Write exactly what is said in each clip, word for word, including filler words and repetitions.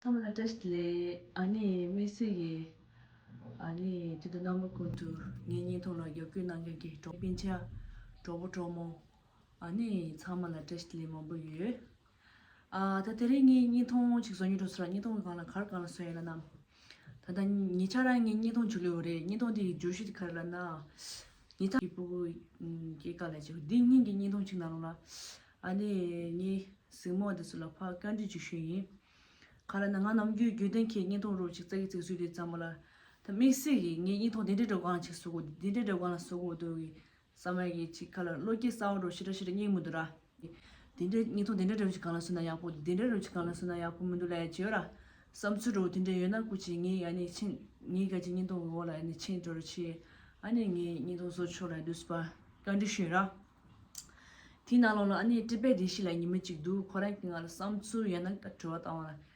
ཚང་མ་ལ་བཀྲ་ཤིས་བདེ་ལེགས། ཨ་ནི་དམིགས་བསལ་གྱི་ཨ་ནི་དུས་དང་རྣམ་པ་ཀུན་ཏུ་ངའི་བརྙན་ཐུང་ལ་རྒྱབ་སྐྱོར་གནང་མཁན་གྱི་གྲོགས་སྤུན་ཆ། གྲོགས་པོ་གྲོགས་མོ། ཨ་ནི་ཚང་མ་ལ་བཀྲ་ཤིས་བདེ་ལེགས་མང་པོ་ཡོད། ཨ་ད་དེ་རིང་ངས་བརྙན་ཐུང་ཅིག་བཟོ་སྙིང་འདོད་སོང་། བརྙན་ཐུང་གི་སྒང་ལ་ག་རེ་སྒང་ལ་བཟོ་ཡ་ལབ་ན། ད་ལྟ་ཉེ་ཆར་རང་ངས་བརྙན་ཐུང་བྱུང་ཡོད་རེད། བརྙན་ཐུང་དེ་ཡི་བརྗོད་གཞི་དེ་ག་རེ་ལབ་ན། ཉེ་ཆར་གྱི་སྤུ་གུ་སྐྱེས་སྐབས་ལ་ཅིག་འདི་སྔོན་གྱི་བརྙན་ཐུང་ཅིག་ནང་ལོགས་ལ། ཨ་ནི་ངས་གཟིགས་མོ་དེ་ཚོ་ལ་ཕར་བཀའ་འདྲི་ཅིག་ཞུས་ཡིན། ག་རེ་ན་ང་ནམ་རྒྱུན་རྒྱུན་ལྡན་གྱི་བརྙན་ཐུང་རོ་ཅིག་ཙག་གི་ཙིག་བཟོས་དུས་ཙམ་པ་ལ། ད་དམིགས་བསལ་གྱི་ངས་བརྙན་ཐུང་དེ་འདྲའི་འདྲ་སྒང་ཅིག་བཟོ་དགོས། དེ་འདྲའི་འདྲ་སྒང་ལ་བཟོ་དགོས་འདུག་གི། ས་མ་གི་ཅིག་ཁ་ལ་བློ་སྐྱེད་གསར་པ་འདྲ་ཞེ་དྲག་ཞེ་དྲག་རྙེད་མི་འདུག་ར། དེ་འདྲའི་བརྙན་ཐུང་དེ་འདྲ་འདྲ་ཞིག་གང་ལ་བཟོས་ན་ཡག་པོ། དེ་འདྲ་འདྲ་ཞིག་གང་ལ་བཟོས་ན་ཡག་པོ་མི་འདུག་ལབ་ཡ་བྱེད་ཡོད་ར། བསམ་ཚུལ་འདྲ་བོ་དེ་འདྲ་ཡོད་ན་སྐུ་མཁྱེན། ངས་ཨ་ནི་མཆན། ངའི་ག་ཅིག་བརྙན་ཐུང་གི་འོག་ལ་ཨ་ནི་མཆན་འགྲོ་རོགས་བྱེད། ཨ་ནི་ངས་བརྙན་ཐུང་བཟོ་ཆོག་ལ་འདུག་སེ་ཕར་བཀའ་འདྲི་ཞུས་ར། དེའི་ནང་ལོགས་ལ་ཨ་ནི་ཀྲི་པད་བདེ་སྐྱིད་ལབ་ཉི་མ་ཅིག་འདུག་ཁོ་རང་གིས་ང་ལ་བསམ་ཚུལ་ཡོད་ན་དྲི་བ་བཏང་བ་ལ།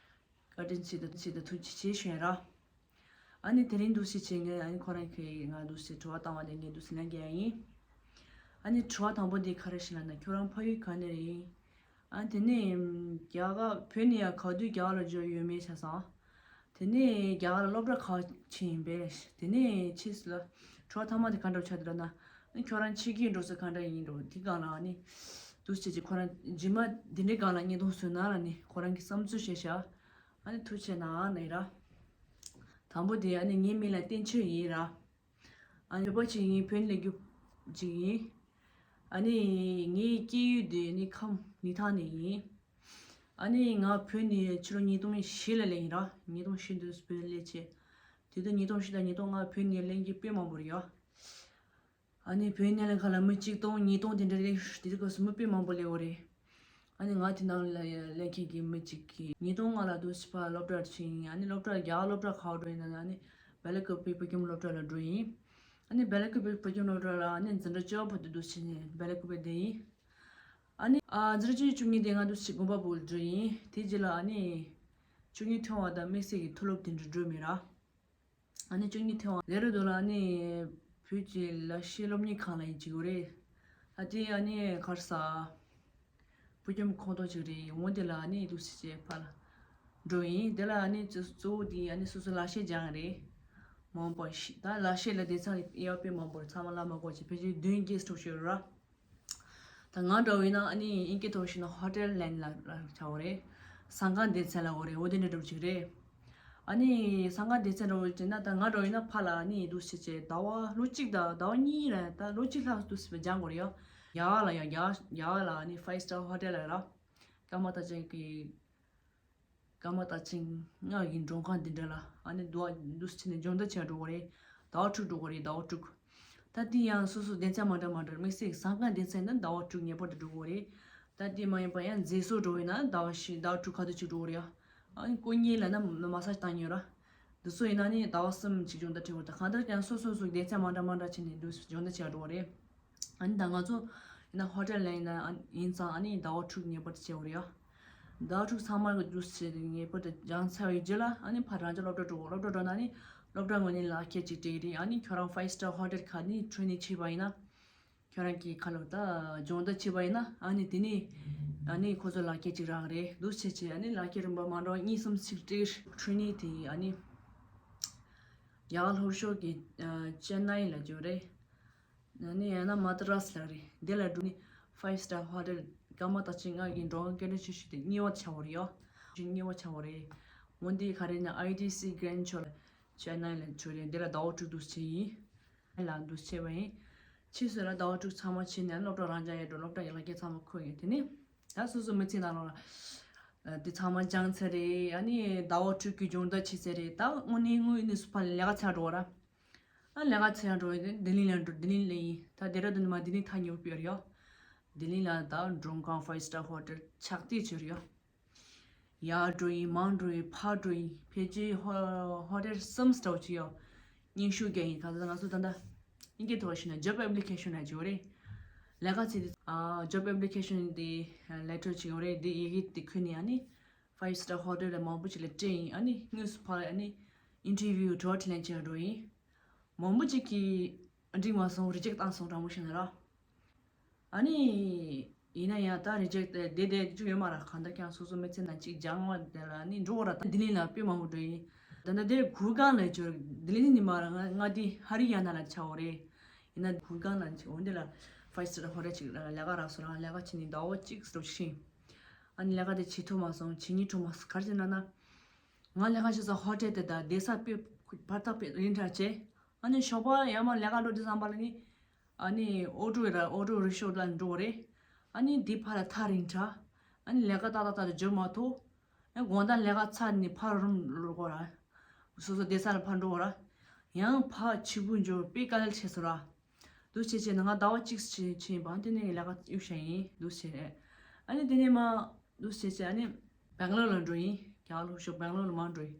བཀའ་དྲིན་ཆེ་དང་ཆེ་དང་ཐུགས་རྗེ་ཆེ་ཞུ་ཡ་ར། ཨ་ནི་དེ་རིང་འདུག་སེ་བྱས་ངས་ཨ་ནི་ཁོ་རང་གིས་ང་འདུག་སེ་དྲི་བ་བཏང་བ་དེ་ངས་འདུག་སེ་ལན་རྒྱག་ཡ་ཡིན། ཨ་ནི་དྲི་བ་དང་པོ་དེ་ག་རེ་ཞིག་ལབ་ན་ཁྱོད་རང་ཕ་ཡུལ་ག་ནས་རེད། ཨ་དེ་ནས་རྒྱ་གར་བོད་ནས་ཡང་ག་དུས་རྒྱ་གར་ལ་འབྱོར་ཡོད་མེད་ཆ་ཚང་། དེ་ནས་རྒྱ་གར་ལ་སློབ་གྲྭ་ག་ཕྱིན་ཡིན་པས། དེ་ནས་ཕྱིས་སུ་ལ་དྲི་བ་མཐའ་མ་དེ་ག་འདྲ་ཆགས་འདུག་ལབ་ན། ཨ་ཁྱོད་རང་ཕྱི་རྒྱལ་འགྲོ་ས་ག་འདྲ་ཡིན་འགྲོ་དེ་སྒང་ལ་ཨ་ནི་འདུག་སེ་བྱས་ཁོ་རང་རྗེས་མ་དེ་འདྲའི་སྒང་ལ་བརྙན་ཐུང་བཟོས་ན་ལ་ནི་ཁོ་རང་གི་བསམ་ཚུལ་བཤད་བྱ། ཨ་ནི་ཐུགས་རྗེ་གནང་ནས་ར། དང་པོ་དེ་ཨ་ནི་ངའི་མིང་ལ་བསྟན་ཆོས་ཡིན་ར། ཨ་ནི་བོད་པ་ཅིག་ཡིན། བོད་ནས་སླེབས་རྒྱུ་ཅིག་ཡིན། ཨ་ནི་ངའི་སྐྱེས་ཡུལ་དེ་ནི་ཁམས་ཉི་ཐང་ནས་ཡིན། ཨ་ནི་ང་བོད་ནས་ཕྱི་ལོ་ཉིས་སྟོང་བཞི་ལ་སླེབས་ཡིན་ར། ཉིས་སྟོང་བཞི་དུས་བོད་ནས་སླེབས་བྱས། དེ་དུས་ཉིས་སྟོང་བཞི་དང་ཉིས་སྟོང་ལྔ་བོད་ནས་སླེབས་མཁན་དཔེ་མང་པོ་རེད་ཡ། ཨ་ནི་བོད་ནས་ལེན་ཁ་ལ་མི་གཅིག་སྟོང་ཉིས་སྟོང་དེ་འདྲ་རེད། དེ་དུས་སྐབས་སུ་མི་དཔེ་མང་པོ་སླེབས་ཡོད་རེད། ཨ་ནི་ང་དེ་ནང་ལ་ལེན་མཁན་གྱི་མི་གཅིག་གིས་ཉིས་སྟོང་ལྔ་ལ་འདུག་སེ་ཕར་སློབ་གྲྭར་ཕྱིན་ཡིན། ཨ་ནི་སློབ་གྲྭ་རྒྱ་གར་སློབ་གྲྭ་ག་པར་འགྲོ་ཡིན་ན་ཨ་ནི་སྦེལ་ཀོབ་པི་བོད་ཁྱིམ་སློབ་གྲྭ་ལ་འགྲོ་ཡིན། ཨ་ནི་སྦེལ་ཀོབ་པི་བོད་ཁྱིམ་སློབ་གྲྭ་ལ་ཨ་ནི་འཛིན་གྲྭ་བཅུ་པ་བར་དུ་འདུག་སེ་ནས་སྦེལ་ཀོབ་པི་བསྡད་ཡིན། ཨ་ནི་ཨ་འཛིན་གྲྭ་བཅུ་གཉིས་དེ་ང་འདུག་སེ་གོམ་པ་སྤོ་ལ་འགྲོ་ཡིན། དེ་རྗེས་ལ་ཨ་ནི་བཅུ་གཉིས་ཐོན་པ་དང་དམིགས་བསལ་གྱི་མཐོ་སློབ་དེ་འདྲ་འགྲོ་མེད་ར། ཨ་ནི་བཅུ་གཉིས་ཐོན་པ་ལེ་རུ་དུ་ལ་ཨ་ནི་བོད་ཀྱི་ལག་ཤེས་སློབ་གཉེར་ཁང་ལ་ཡིན་གཅིག་ཡོད་རེད། ཨ་དེ་ཨ་ནི་གར་ས་བོད་ཁྱིམ་ཁོངས་གཏོགས་གཅིག་རེད། འོང་དེ་ལ་ཨ་ནི་འདུག་སེ་བྱས་ཕར་ལ་འགྲོ་ཡིན། དེ་ལ་ཨ་ནི་གཙོ་བོ་དེ་ཨ་ནི་སོ་སོ་ལག་ཤེས་སྦྱང་རེད། མང་པོ་ཞིག་ད་ལག་ཤེས་ལ་སྡེ་ཚན་ཡག་པོ་མང་པོ་རེད། ཚང་མ་ལ་མ་གོ་ཅིག་ཕལ་ཆེར་བདུན་བརྒྱད་ཙམ་ཡོད་ར། ད་ང་འདྲ་བོ་ཡིན་ན་ཨ་ནི་ཨིན་སྐད་ཐོག་ཞུས་ན་ཧོ་ཊེལ་ལན་ལ་ལ་ཆགས་པ་རེད། ཟ་ཁང་སྡེ་ཚན་ལ་འོ་རེད། འོ་དེ་འདྲ་འདྲ་བོ་ཅིག་རེད། ཨ་ནི་ཟ་ཁང་སྡེ་ཚན་འདྲ་བོ་ཅིག་ན་ད་ང་འདྲ་བོ་ཡིན་ན་ཕར་ལ་ཨ་ནི་འདུག་སེ་བྱས་ཟླ་བ་ལོ་གཅིག་དང་ཟླ་བ་གཉིས་ལ་ད་ལོ་གཅིག་ལྷག་འདུག་སེ་སྦྱང་དགོས་རེད་ཡ། ཡ་ལ་ཡ་ཡ་ཡ་ལ་ཨ་ནི་ཕའི་སི་ཊར་ཧོ་ཊེལ་ལ་ར། ཀརྨ་བསྟན་འཛིན་གྱི་ཀརྨ་བསྟན་འཛིན་ལྔ་གི་མགྲོན་ཁང་འདི་འདྲ་ལ་ཨ་ནི་འདུག་འདུག་སེ་བྱས་ནས་སྦྱོང་བརྡར་བྱེད་འགྲོ་གི་རེད། ཟླ་བ་དྲུག་འགྲོ་གི་རེད། ཟླ་བ་དྲུག་ད་དེ་ཡང་སོ་སོ་སྡེ་ཚན་མ་འདྲ་མ་འདྲ་དམིགས་བསལ་ཟ་ཁང་སྡེ་ཚན་ནི་ཟླ་བ་དྲུག་ངེས་པར་དུ་འགྲོ་གི་རེད། ད་དེ་མ་ཡིན་པ་ཡང་མཛེས་བཟོ་འགྲོ་ཡིན་ན་ཟླ་བ་བཞི་ཟླ་བ་དྲུག་ག་དུས་ཅིག་འགྲོ་གི་རེད། ཨ་ནི་སྐུ་ངལ་ལ་ན་མ་སཱ་ཇི་བཏང་ཉོ་ར། འདི་ཚོ་ཡིན་ན་ནི་ཟླ་བ་གསུམ་ཅིག་སྦྱོང་བརྡར་བྱེད་དགོས། ད་གང་ལྟར་ཀྱང་སོ་སོ་སོ་སྡེ་ཚན་མ་འདྲ་མ་འདྲ་བྱས་ནས་འདུག་སྦྱོང་བརྡར་བྱེད་འགྲོ་གི་རེད། ཨ་ནི་ད་ང་ཚོ་ཡིན་ན་ཧོ་ཊེལ་ལ་ཡིན་ན་ཨ་ཡིན་ཙང་ཨ་ནི་ཟླ་བ་དྲུག་ངེས་པར་དུ་བྱེད་དགོས་རེད་ཡ། ཟླ་བ་དྲུག་ཚང་མ་གི་འདུག་སེ་ངེས་པར་དུ་སྦྱངས་ཚར་བའི་རྗེས་ལ་ཨ་ནི་ཕར་རང་ཅག་སློབ་གྲྭ་འགྲོ་དགོས། སློབ་གྲྭ་འགྲོ་ན་ཨ་ནི་སློབ་གྲྭ་ངོས་ནས་ལག་ཁྱེར་ཅིག་སྤྲད་ཀྱི་རེད། ཨ་ནི་ཁྱོད་རང་ཕའི་སི་ཊར་ཧོ་ཊེལ་ག་ནས་ཊེ་རེ་ནིང་བྱས་པ་ཡིན་ན། ཁྱོད་རང་གིས་ཁ་ལོ་ད་སྦྱོང་བརྡར་བྱས་པ་ཡིན་ན་ཨ་ནི་དེ་ནས་ཨ་ནི་ཁོ་ཚོ་ལག་ཁྱེར་ཅིག་རག་རེད། འདུག་སེ་བྱས་བྱས་ཨ་ནི་ལག་ཁྱེར་རིམ་པ་མ་འདྲ་བ་གཉིས་གསུམ་ཅིག་སྤྲད། ཊེ་རེ་ནིང་དེ་ཨ་ནི་རྒྱ་གར་ལྷོ་ཕྱོགས་ཀྱི་ཨ་ཅེན་ནའི་ལ་འབྱོར་རེད། ཨ་ནི་ཡང་ན་མ་ཏི་རཱས་ལ་རེད། དེ་ལ་འགྲོ་ནི་ཕའི་སི་ཊར་ཧོ་ཊེལ་ཀརྨ་བསྟན་འཛིན་ལྔ་གི་མགྲོན་ཁང་སྐད་འཕྲིན་ཆེ་ཤོས་དེ་གཉིས་པ་ཆགས་པ་རེད་ཡ། གཉིས་པ་ཆགས་པ་རེད། འོན་ཏེ་ག་རེ་ན་ཨའི་ཊི་སི་གྷི་རེན་ཌི་ཆོག་ལ་ཅེན་ནའི་ལ་འབྱོར་རེད། དེ་ལ་ཟླ་བ་དྲུག་འདུག་སེ་བྱས་ཡིན། ལ་འདུག་སེ་བྱས་པ་ཡིན། ཕྱིས་སུ་ལ་ཟླ་བ་དྲུག་ཚང་མ་ཕྱིན་ནས་སློབ་གྲྭ་རང་འཇགས་ཡས་འགྲོ། སློབ་གྲྭ་ཡི་ལག་ཁྱེར་ཚང་མ་ཁུར་ཡིན། དེ་ནས་ད་སོ་སོ་མི་ཚེ་ནང་ལོགས་ལ་དེ་ཚང་མ་སྦྱངས་ཚར་རེད། ཨ་ནི་ཟླ་བ་དྲུག་གི་སྦྱོང་བརྡར་བྱས་ཚར་རེད། ད་དངོས་གནས་དངོས་གནས་སུ་ཕར་ལས་ཀ་བྱེད་འགྲོ་བ་ར། ཨ་ལས་ཀ་བྱེད་འགྲོ་བ་ཡིན། ལྡི་ལི་ལ་འགྲོ། ལྡི་ལི་ལ་ཡིན། ད་ལྡེ་ར་ལྡུན་མ་ལྡི་ལི་ཐག་ཉེ་པོ་ཡོད་རེད་ཡ། ལྡི་ལི་ལ་ད་མགྲོན་ཁང་ཕའི་སི་ཊར་ཧོ་ཊེལ་ཆགས་བསྡད་ཡོད་རེད་ཡ། ཡར་འགྲོ་ཡིན། མར་འགྲོ་ཡིན། ཕར་འགྲོ་ཡིན། ཕལ་ཆེར་ཧོ་ཧོ་ཊེལ་གསུམ་འདྲ་བོ་ཅིག་ཡོད། སྙན་ཞུ་རྒྱག་ཡིན། ག་ཚོད་ང་ཚོ་ད་ལྟ་ཨིན་སྐད་ཐོག་ཞུས་ན་ཇོབ་ཨེབ་ལི་ཁེ་ཤན་ལབ་ཅིག་ཡོད་རེད། ལས་ཀ་བྱེད་དུས་ཨ་ཇོབ་ཨེབ་ལི་ཁེ་ཤན་དེ་ལེ་ཊར་ཅིག་ཡོད་རེད། དེ་ཡི་གེ་དེ་ཁུར་ནས་ཨ་ནི་ཕའིབ་སི་ཊར་ཧོ་ཊེལ་ལ་མང་པོ་ཅིག་ལ་སྤྲད་ཡིན། ཨ་ནི་དངོས་སུ་ཕར་ཨ་ནི་ཨིན་ཊར་བིའུ་དྲི་བ་དྲིས་ལན་བྱེད་འགྲོ་ཡིན། མང་པོ་ཅིག་གིས་འགྲིག་མ་སོང་། རི་ཇེག་བཏང་སོང་། དྲང་པོ་བཤད་ན་ར། ཨ་ནི་ ཡིན་ན་ཡང་ད་རི་ཇེག་ཊི་དེ་དེ་ཅིག་ཡོད་མ་རེད། གང་ལྟར་ཀྱང་སོ་སོ་མི་ཚེ་ནང་གཅིག་སྦྱང་བ་དེ་ལ་ནི་འགྲོ་བ་ར། ད་ལྡི་ལི་ལ་དཔེ་མང་པོ་འགྲོ་ཡིན། ད་ལྟ་དེ་གུར་གང་ལ་འབྱོར། ལྡི་ལི་ནི་མ་ར། ང་ང་དེ་ཧ་རི་ཡ་ན་ལ་ཆགས་ཡོད་རེད། ཡིན་ན་གུར་གང་ལ་འོན་དེ་ལ་ཕའི་སི་ཊར་ཧོ་ཊེལ་ཅིག་ལ་ལས་ཀ་རག་སོང་ར། ལས་ཀ་བྱེད་ནི་ཟླ་བ་གཅིག་ཙམ་ཕྱིན། ཨ་ནི་ལས་ཀ་དེ་བྱེད་ཐུབ་མ་སོང་། བྱེད་སྙིང་བྲོ་མ་སོང་། ག་རེ་བྱས་ན་ན། ང་ལས་ཀ་བྱེད་ས་ཧོ་ཊེལ་དེ་དང་བསྡད་ས་དཔེ་བར་ཐག་དཔེ་རིང་དྲགས་བྱས། ཨ་ནི་ཞོགས་པ་ཡར་མར་ལས་ཀ་འགྲོ་དུས་ཙམ་པ་ལ་ནི། ཨ་ནི་ཨོ་ཊོ་ར། ཨོ་ཊོ་རི་ཤོ་ལ་འགྲོ་རེད། ཨ་ནི་འདི་ཕར་ལ་ཐག་རིང་དྲགས། ཨ་ནི་ལས་ཀ་ཏག་ཏག་ཏག་ཏག་འབྱོར་མ་ཐུབ། ཨ་དགོང་དག་ལས་ཀ་ཚར་ནས་ཕར་རུམ་ལོག་དགོས་ར། སོ་སོ་བསྡད་ས་ལ་ཕར་འགྲོ་དགོས་ར། ཡང་ཕར་ཕྱི་པོ་འགྲོ་དཔེ་དཀའ་ལས་ཆེ་སོང་ར། འདུག་བྱས་བྱས་ནས་ང་ཟླ་བ་གཅིག་ཕྱིན་ཕྱིན་པ་དེ་ནས་ལས་ཀ་གཡུག་བཞག་ཡིན། འདུག་བྱས། ཨ་ནི་དེ་ནས་མ་འདུག་བྱས་བྱས་ཨ་ནི་སྦེང་ལོར་ལ་འགྲོ་ཡིན། རྒྱ་གར་ལྷོ་ཕྱོགས་སྦེང་ལོར་ལ་མར་འགྲོ་ཡིན།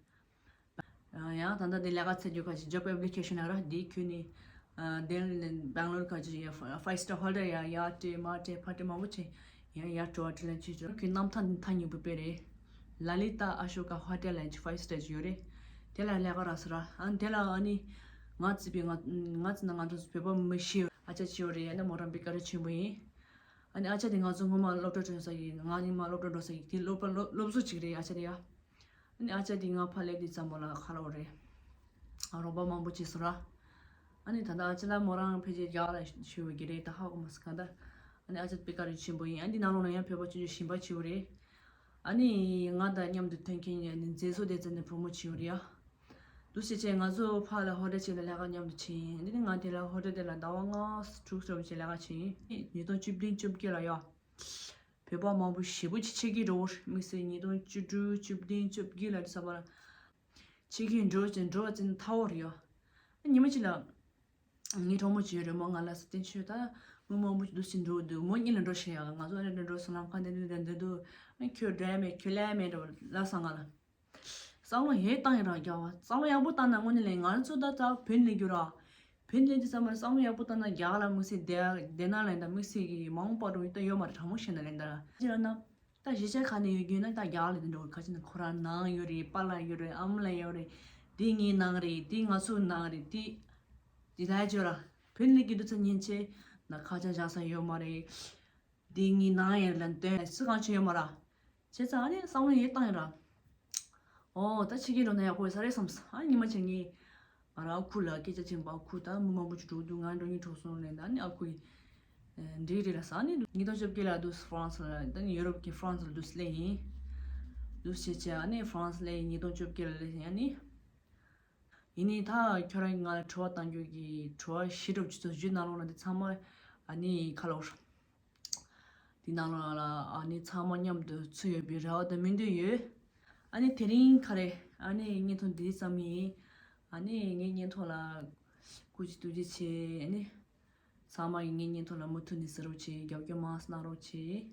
ཡང་ད་ལྟ་དེ་ལས་ཀ་བཙལ་རྒྱུ་ཁ་ཅིག་ཇོབ་ཨེབ་ལི་ཀེ་ཤན་ཡང་ར་འདི་ཁྱོན་ནས། དེ་ནས་སྦེང་ལོར་ཁ་ཅིག་ཡ་ཕའི་སི་ཊར་ཧོ་ཊེལ་ཡ་ཡར་སྤྲད་མར་སྤྲད་ཕར་སྤྲད་མང་པོ་བྱས། ཡང་ཡར་འགྲོ་བ་དྲིན་ལན་ཆེ་ཆེ། ཁྱོད་རྣམ་ཐར་ཐག་ཉེ་པོ་དཔེ་རེད། ལ་ལི་ཏ་ཨ་ཤོ་ཀ་ཧོ་ཊེལ་ལ་ཅིག་ཕའི་སི་ཊར་ཅིག་ཡོད་རེད། དེ་ལ་ལས་ཀ་རག་སོང་ར། ཨ་ནི་དེ་ལ་ཨ་ནི་ང་བརྩིས་པའི་ང་ང་བརྩིས་ན་ང་ཚོ་བོད་པ་མི་ཤེས་ཨ་ཅག་ཅིག་ཡོད་རེད། ཨ་ནི་མོ་རང་དཔེ་བཀའ་དྲིན་ཆེན་པོ་ཡིན། ཨ་ནི་ཨ་ཅག་དེ་ང་ཚོ་སྔོན་མ་སློབ་གྲྭ་གྲོལ་ས་ཡིན། ང་ཉི་མ་སློབ་གྲྭ་འགྲོ་ས་ཡིན། དེ་སློབ་པ་སློབ་སློབ་གཙོ་ཅིག་རེད་ཨ་ཅག་དེ་ཡ། ཨ་ནི་ཨ་ཅག་དེ་ང་ཕར་སླེབས་དུས་ཙམ་པ་ལ་ཁ་ལོ་རེད། ཨ་རོགས་པ་མང་པོ་བྱས་སོང་ར། ཨ་ནི་ད་ལྟ་ཨ་ཅག་ལ་མོ་རང་ཕལ་ཆེར་རྒྱ་གར་ལ་ཞུ་བ་གི་རེད། ད་ཧ་གོ་མ་སོང་ག་ད། ཨ་ནི་ཨ་ཅག་དཔེ་བཀའ་དྲིན་ཆེན་པོ་ཡིན། ཨ་འདི་ནང་ལོགས་ན་ཡང་བོད་པ་ཆུང་ཆུང་གཞན་པ་བྱས་ཡོད་རེད། ཨ་ནི་ང་དང་མཉམ་དུ་ཐོན་མཁན་ཡང་ནི་མཛེས་བཟོ་སྡེ་ཚན་ནས་བུ་མོ་བྱས་ཡོད་རེད་ཡ། འདུག་བྱས་བྱས་ང་ཚོ་ཕར་ལ་ཧོ་ཊེལ་ཅིག་ལ་ལས་ཀ་མཉམ་དུ་བྱས་ཡིན། འདི་ནི་ང་དེ་ལ་ཧོ་ཊེལ་དེ་ལ་ཟླ་བ་ལྔ་དྲུག་ཙམ་ཅིག་ལས་ཀ་བྱས་ཡིན། ཉིས་སྟོང་བཅུ་བདུན་བཅོ་བརྒྱད་ལ་ཡ། བོད་པ་མང་པོ་ཞེ་པོ་ཅིག་ཕྱི་རྒྱལ་འགྲོ་གི་རེད། དམིགས་བསལ་ཉིས་སྟོང་བཅུ་དྲུག་བཅུ་བདུན་བཅོ་བརྒྱད་ལ་དུས་ཙམ་པ་ལ་ཕྱི་རྒྱལ་འགྲོ་ཅིག་འགྲོ་བ་ཅིག་ཐ་བོ་རེད་ཡ། ཉི་མ་གཅིག་ལ་ངའི་གྲོགས་མོ་ཅིག་ཡོད་རེད་མོ། ང་ལ་ས་བསྟན་ཆོས་ད་མི་མང་པོ་ཅིག་འདུག་ཅིག་འགྲོ་འདུག་མོ་གཉིས་ལ་འགྲོ་ཞེས་ཡ། ང་ཚོ་ཨ་རི་འགྲོ་འགྲོ་སོང་ལམ་ཁ་འདི་འདི་འདི་འདི་འདུག་ཁྱོད་འགྲོ་ཡ་མེད། ཁྱོད་ལ་ཡ་མེད་འགྲོ་ལབ་སོང་ང་ལ། བསམ་བློ་ཡག་བཏང་ཡིན་ར་རྒྱག་པ། བསམ་བློ་ཡག་པོ་བཏང་ན་དངོས་གནས་ལས་ང་ཚོ་ད་ད་བོད་ནས་རྒྱུ་ར། བོད་ནས་དེ་ཚང་མ་བསམ་བློ་ཡག་པོ་བཏང་ན་རྒྱ་གར་ལ་དམིགས་བསལ་བསྡད་བསྡད་ན་ལ་ཡིན་ད་དམིགས་བསལ་གྱི་མ་འོངས་བར་དུ་ད་ཡོད་མ་རེད། དྲང་མོ་བཤད་ན་ལ་ཡིན་ད་ར། ཅི་ལབ་ན། ད་གཞིས་ཆགས་ག་ནས་ཡོད་རྒྱུ་ན་ད་རྒྱ་གར་ལ་དེ་འགྲོ་ག་ཅི་ན་ཁོ་རང་ནང་ཡོད་རེད། པཱ་ལགས་ཡོད་རེད། ཨ་མ་ལགས་ཡོད་རེད། དེ་ངའི་ནང་རེད། དེ་ང་ཚོའི་ནང་རེད། དེ་དེ་ལ་ཅི་ར། བོད་ནས་ཀྱི་དུས་ཚོད་ཉིན་བྱེད་ན་ཁ་ཆ་བཞག་ས་ཡོད་མ་རེད། དེ་ངའི་ནང་ཡོད་ལ་དོན་སུ་གང་ཆེ་ཡོད་མ་ར། བྱས་ཙང་ཨ་ནི་བསམ་བློ་ཡེ་བཏང་ཡིན་ར། ཨོ་ད་ཕྱི་རྒྱལ་འགྲོ་ན་ཡག་པོ་ཡོད་ས་རེད་བསམ་སོང་། ཨ་ཉི་མ་ཆེ་ངས་ང་རང་ཨ་ཁུ་ལ་སྐད་ཆ་བྱིན་པ། ཨ་ཁུ་ད་མི་མང་པོ་ཅིག་འགྲོ་འདུག་ང་འགྲོ་སྙིང་བྲོ་སོང་ལབ་ད། ཨ་ནི་ཨ་ཁུ་ཡིས་འགྲིག་རེད་ལབ་སོང་། ཨ་ནི་ཉིས་སྟོང་བཅོ་བརྒྱད་ལ་འདུག་ཧྥ་རན་སི་ལ་ད་ནི་ཡུ་རོབ་ཀྱི་ཧྥ་རན་སི་ལ་འདུག་སླེབས་ཡིན། འདུག་བྱས་བྱས་ཨ་ནི་ཧྥ་རན་སི་སླེབས་ཡིན། ཉིས་སྟོང་བཅོ་བརྒྱད་ལ་སླེབས་ཡིན། ཨ་ནི། ཡིན་ནའི་ད་ཁྱོད་རང་གིས་ང་ལ་དྲི་བ་བཏང་རྒྱུ་གི་དྲི་བ་བཞི་འདྲ་བོ་ཅིག་ཚོ་བཞི་ནང་ལོགས་ན་དེ་ཚང་མ་ཨ་ནི་ཁ་ལོ། དེ་ནང་ལོགས་ལ་ཨ་ནི་ཚང་མ་མཉམ་དུ་ཚུད་ཡོད་པའི་རེ་བ་དང་སྨོན་འདུན་ཡོད། ཨ་ནི་དེ་རིང་ག་རེ་ཨ་ནི་བརྙན་ཐུང་འདི་ཙམ་ཡིན། ཨ་ནི་ངའི་བརྙན་ཐུང་ལ་སྐུ་མཁྱེན་ཐུགས་རྗེ་ཆེ། ཨ་ནི་ཚང་མ་གིས་ངའི་བརྙན་ཐུང་ལ་མུ་མཐུད་ནས་གཟིགས་རོགས་བྱེད། རྒྱབ་སྐྱོར་མང་ཙམ་གནང་རོགས་བྱེད།